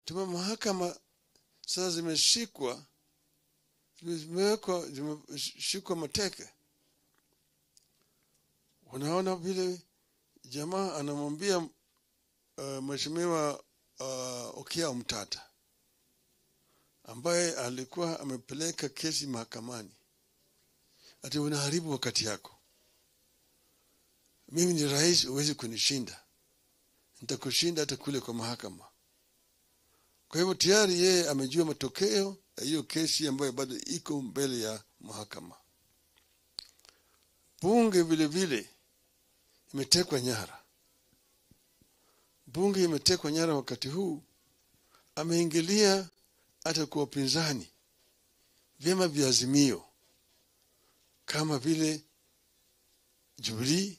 Tuma mahakama sasa zimeshikwa, zimewekwa, zimeshikwa mateke. Unaona vile jamaa anamwambia Mheshimiwa Okiya Omtata ambaye alikuwa amepeleka kesi mahakamani, ati unaharibu wakati yako, mimi ni rais, huwezi kunishinda, nitakushinda hata kule kwa mahakama. Kwa hivyo tayari yeye amejua matokeo ya hiyo kesi ambayo bado iko mbele ya mahakama. Bunge vile vile imetekwa nyara. Bunge imetekwa nyara wakati huu, ameingilia hata kwa upinzani, vyama vya Azimio kama vile Jubilee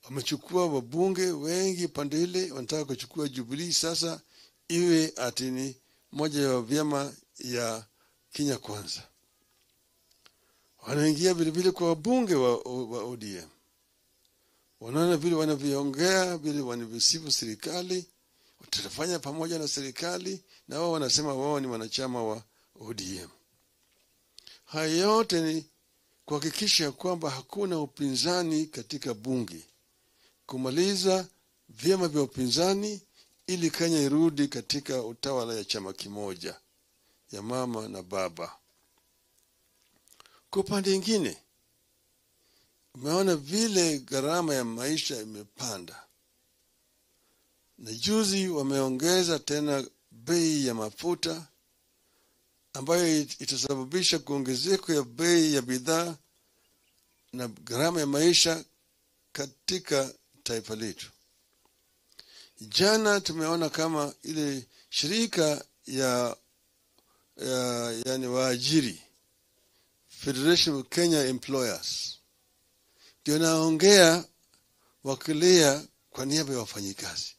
wamechukua wabunge wengi pande ile, wanataka kuchukua Jubilee sasa iwe ati ni moja ya vyama ya Kenya Kwanza. Wanaingia vile vile kwa wabunge wa ODM, wanaona vile wanavyoongea, vile wanavyosifu serikali, tutafanya pamoja na serikali, na wao wanasema wao ni wanachama wa ODM. Haya yote ni kuhakikisha kwamba hakuna upinzani katika bunge, kumaliza vyama vya upinzani ili Kenya irudi katika utawala ya chama kimoja ya mama na baba. Kwa upande mwingine, umeona vile gharama ya maisha imepanda, na juzi wameongeza tena bei ya mafuta ambayo itasababisha kuongezeko ya bei ya bidhaa na gharama ya maisha katika taifa letu. Jana tumeona kama ile shirika ya yani waajiri, Federation of Kenya Employers, ndio naongea wakilia kwa niaba ya wafanyikazi.